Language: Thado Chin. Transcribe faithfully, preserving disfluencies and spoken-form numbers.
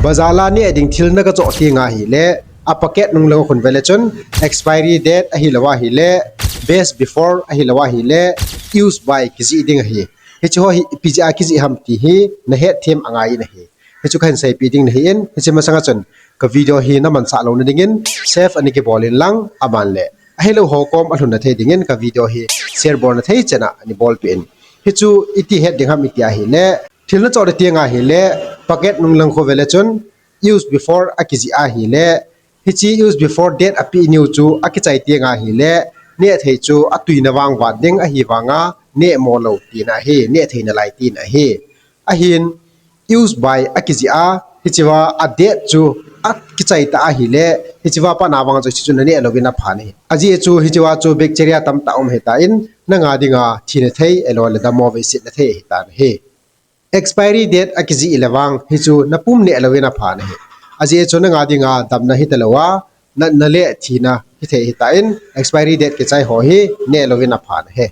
Bazar a neh ding thil na kachoh teng ahile, a packet nung lang khun vele chun expiry date ahilou ahile, best before ahilou ahile, use by kijih ding ahi. Hiche ho hi ipi jeh a kijih ham ti hi nahet them angai in ahi. Hichu kahin seipeh ding nahin, hiche masanga chun ka video hi na mansah louna dingin save ana kibol in lang aban le, ahilou ho kom alhunna thei dingin ka video hi share bolna thei chan a ana bolpeh in. Hichu iti het ding ham iti ahile, thil na choh le teng ahile, packet nung lang khu vele chun use before akijih ahile, hiche use before date api niu chu akichai teng ahile, neh thei chu atuina vang vat ding ahivanga neh mo lou tina ahi, neh thei nalai tina ahi. Ahin use by akijih a, hichea a date chu akichai ta ahile, hichea pat na vang chu hiche chu naneh louvin aphan ahi. Ajeh chu hichea chu bacteria tamtah um ahitan, nanga dinga thina thei, ahilou le dammo veisetna thei ahitan ahi. Expiry date akijih le vang hichu napum neh louvin aphan ahi. Ajeh chu nanga dinga damna hitalouva, natna le thina hithei ahitan, expiry date kichai ho hi neh louvin aphan ahi.